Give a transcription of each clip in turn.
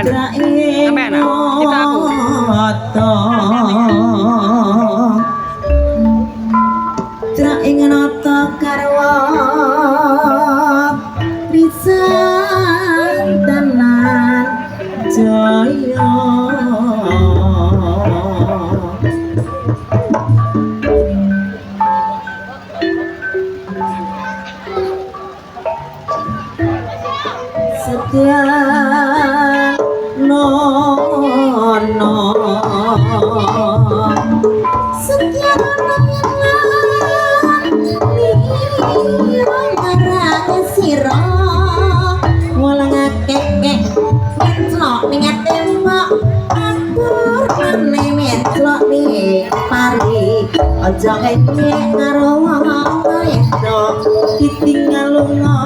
Sampean. Sampean. Kita aku. Tra ing nata karwa pisan tenan jaya. Setia nono, setia nono marang sira, walang akeh menclok ning tembok, atur mane menclok ning pari, aja kenyek karo wong wedok, ditinggal lunga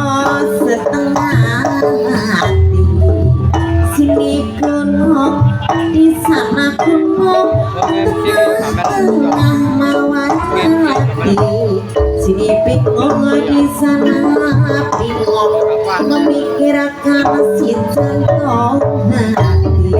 setengah hati. Sini gunung, di sana gunung, tengah-tengah mawar melati. Sini bingung, di sana bingung, memikirkan si jantung hati.